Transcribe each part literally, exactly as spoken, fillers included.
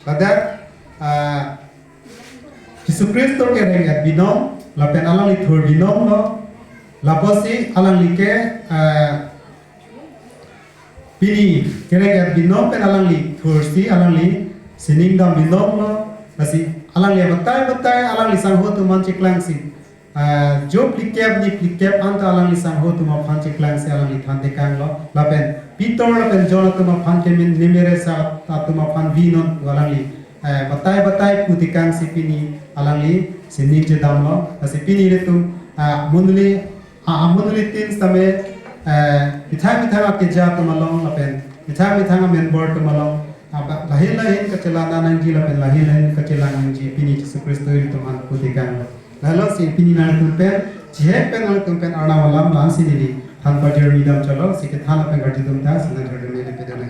Ladak, ah, Jisu Khristo kereng-et binong, lapen alangli thur binong lo, lapusi alangli ke, ah, pini kereng-et binong pen alangli thursi alangli sining dam binong lo, lasi alangli batai batai alangli sangho atum aphan cheklangsi, ah, jo phlikep ni phlikep anta alangli sangho atum aphan cheklangsi alangli than tekang lo, lapen Peter lapen John atum aphan ke min nimere sa atum aphan binon alangli, eh, batai batai pu tekangsi pini alangli sining chedam lo, lasi pini ilitum, ah, mondoli, ah, mondoli tin sitame, eh, methang methang akeja atum along lapen methang methang amember atum along, ah, ba-, lahin lahin kachelang nangji lapen lahin lahin kachelang nangji pini Jisu Khristo ilitum aphan pu tekang lo. Lasi pini nangtum pen, chihek pen nangtum pen Arnam alam la-ansi neli than pajirmi dam chotlo, si kethan lapen karju atum ta, si nang karju me le pedana.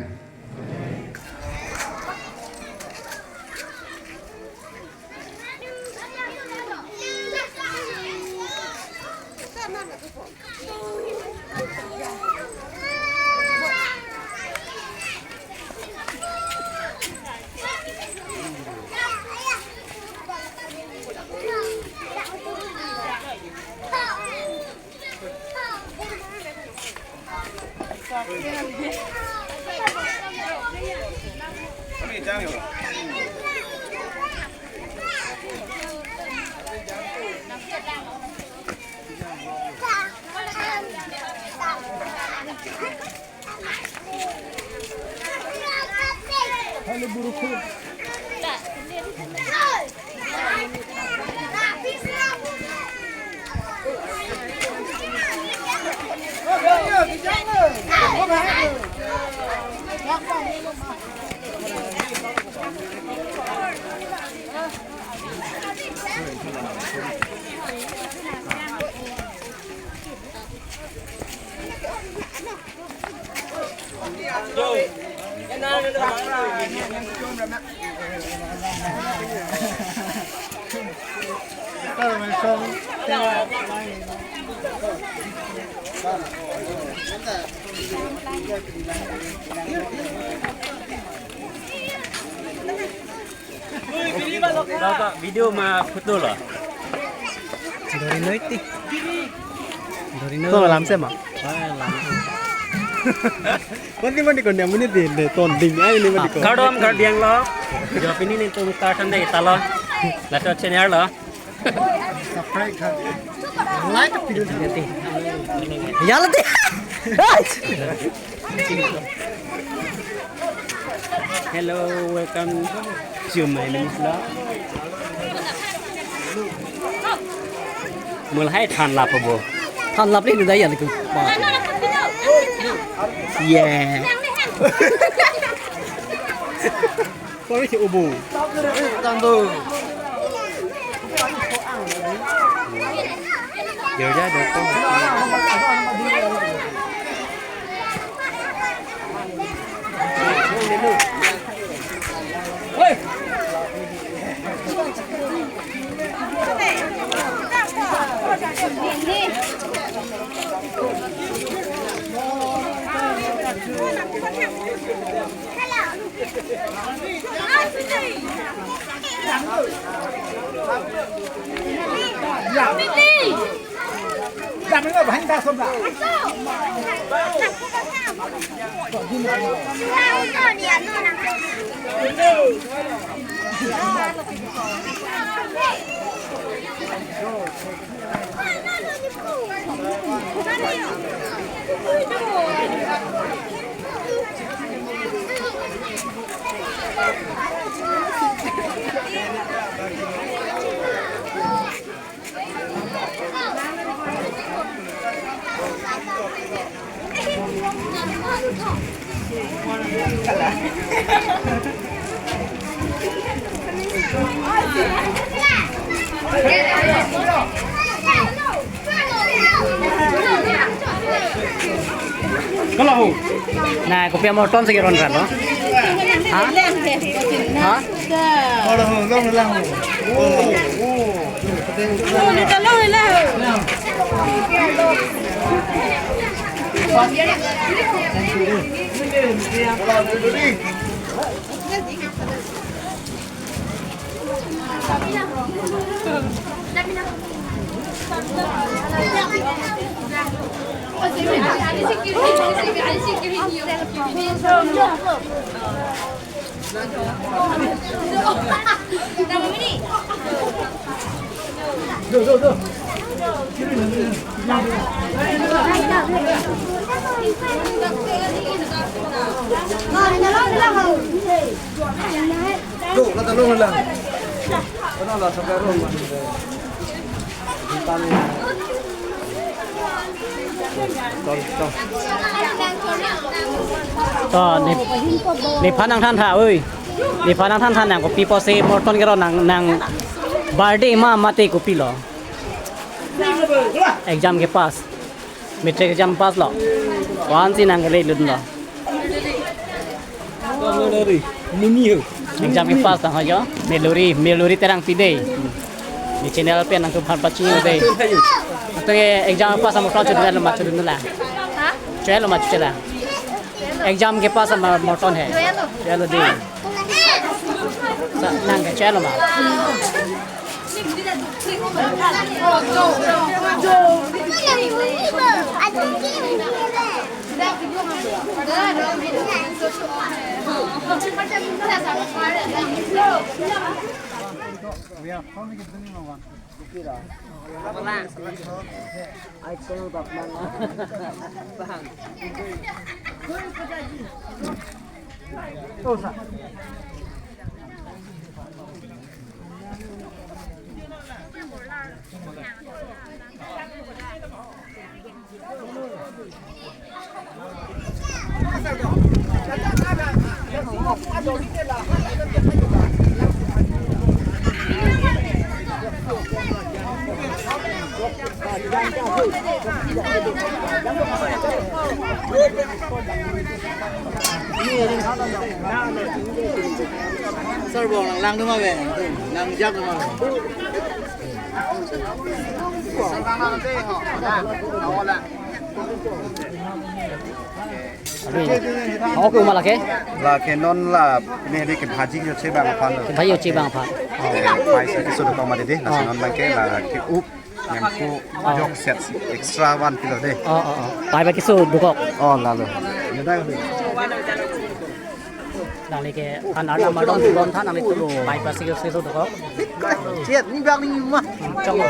Video ma photo lo. Dori noi ti. Dori noi. To lamse ma. Ah, lamse. Mandi mandi kon dia muni di, di ton ding ai ni mandi kon. Kardom kardiang lo. Jo pini nelitum ta than de ta lo. Lato channel lo. Subscribe kha. Like video. Ya lati. Hello, welcome to my mini vlog. Mulhai than lap abo. Than lap le nu dai ya le ku. Yeah. Kori si ubu. Tando. Yo ya, doktor. Kalau ho. Nah, kopi amor ton segi ron kan, no? Ha? Ha? Kalau ho, long lang ho. Oh, oh. Tuh, lo tolong lang. Ano lo, sa karong. Tol, tol. To, ne, nephan nangthan tha, oi. Nephan nangthan tha nang kopi pusi Morton kero nang, nang birthday ma mate kopilo. Exam kepass. Matric exam pass lo. Ko-ansi nang kele lun lo. Exam kepass tang ho jo. Meluri, Meluri Terangpi dei. Ne channel pen nangtum phan pachini dei. Athe exam pass a Morton chodun lo ma chodun la. Ha? Chelo ma chela. Exam kepass a Morton he. Chelo. Chelo dei. Sa nang ke chelo ma. Sarbong lang lang duma be, lang jak duma be. Abi, ako ke uma lake? Lake non la, ne di ke bhaji yo che bang aphan lo. Bhaji yo che bang aphan. Eh, paisa keso dokok ma dei, lasi non bang ke lake up, nyamko jok set extra one kilo dei. Oh, oh, oh. Pai ba keso dokok. Oh, lalo. Yadai. Nangli ke an arna mardom tulon tha nangli tu pai pasi ke sesu toko. Chet ni bak ni ma. Chong.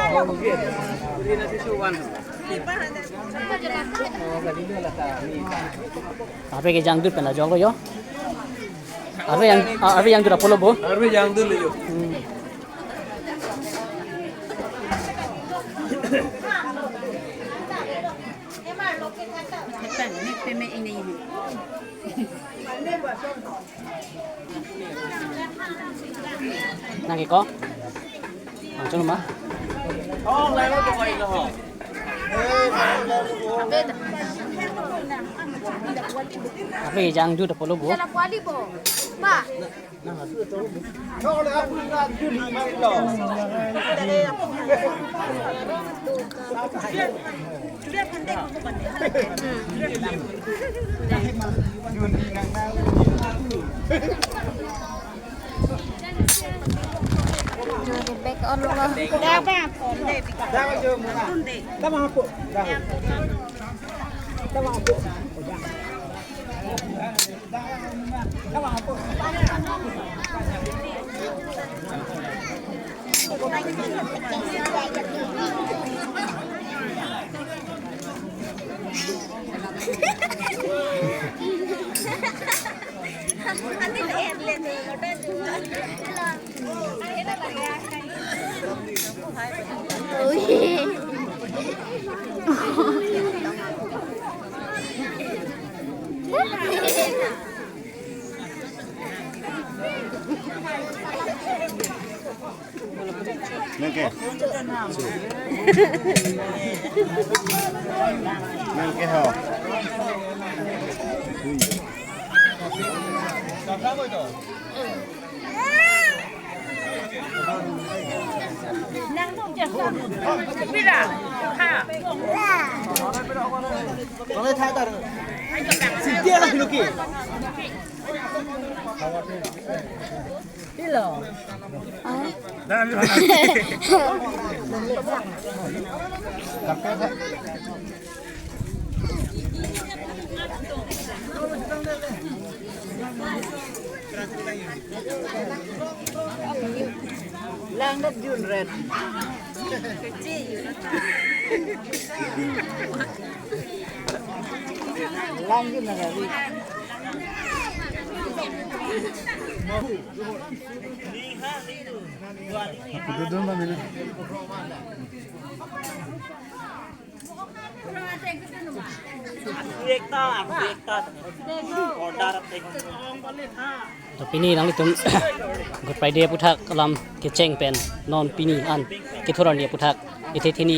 Ape ke jangdut pen la jong ko yo. Ape jang, ape jangdut apolo bo. Ape jangdut le yo. Hmm. Nang ke ko? Ang chun ma? Ape jangdut apolo bo. Jala kuali bo. Ba. Back on lo. Nang ke. Nang ke ho. Hello. Lang dat jun ret. Lang jun ret. To pini nanglitum Good Friday aputhak alam kecheng pen non pini an kethur arni aputhak ithe thini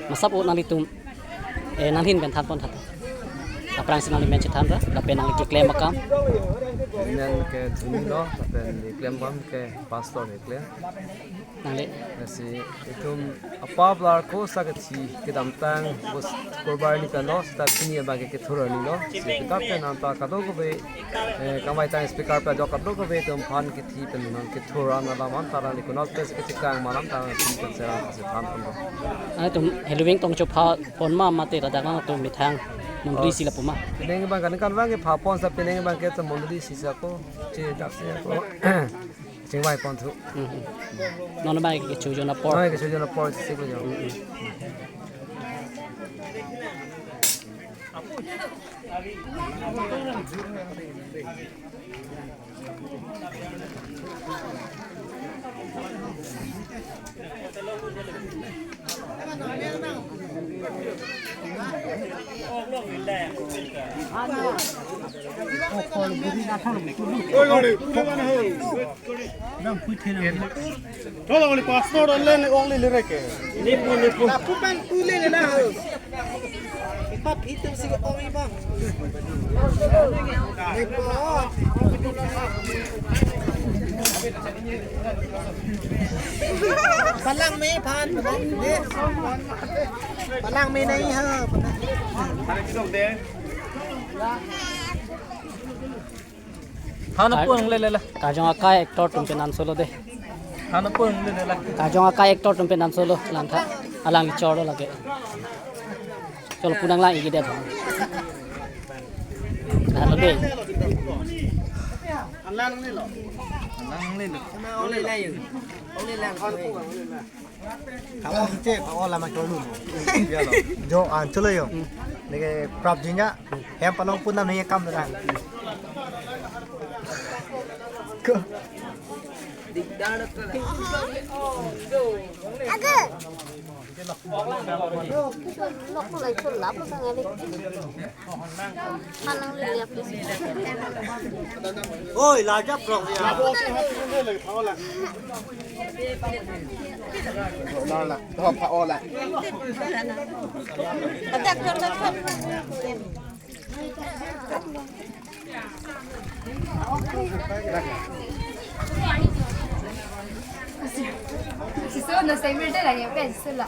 masap o nanglitum, eh, nanghin pen thanpon tha. Aphrangsi nangli men chethan ra lapen nangli keklem akam. Nang ke thuni lo lapen keklem bam ke pastor keklem. Nangli. Lasi itum apap lar ko sa kethi kedamtang bus kurbar ni kan lo, seta pini abang ke kethur arni lo. Si kedap ke nang ta kadokave, eh, kangvai tang speaker pe ajok kadokave itum aphan kethi pen nang kethur an alam an ta nangli kunat pe si kechekang malam ta nang si kan serang si thanpon lo. Nangtum Halloween tong chopha pon ma mate ladak nangtum methang mondoli si lapu ma? Penang abang kan kan abang ke pha pon sa penang abang ke ta mondoli si sa ko che dak si ko. Chingvai pon thu. Hmm, hmm. Non abang ke chujon apor. Non ke chujon apor si ko jo. Hmm, hmm. Tolong ni pastor dan lain ong ni lirek ke. Nipu, nipu. Lapu pen tu le na. Ipa pitu si ong ipa. Nipu. Palang me phan, palang me. Palang me nahi ha. Hana pun le le le. Kajong akai actor atum pen ansolo de. Hana pun le le le. Kajong akai actor atum pen ansolo lang tha. Alang chor lo lake. Cholo punang lang igi de. Halo de. Alang le lo. Alang le lo. Only lang. Only lang. Kamo kiche, kamo lama cholu. Jo, an cholo jo. Neke prap jinya, hem palong pun nam neke kam dang. Ko. Aga. Lok lai chula pa kang ele. Hanang le ya please. Oi, la ja prok ya. La la, to pa ola. Adak, adak, adak. Si so na segment la ya pe so la.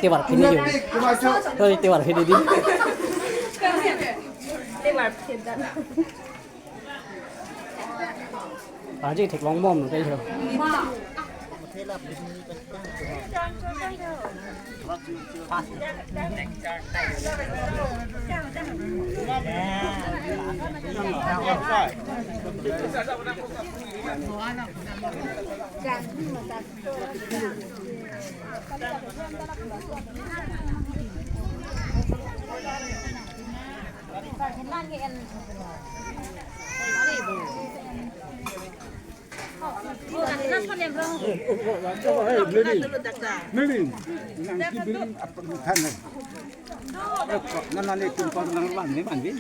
Tewar phini yo. Toi tewar phini di. Aji theklong bom no dei ho. Neli, neli, nang ki biring apa kan? Eh, kok nana le tum kong nang wan ni wan ni.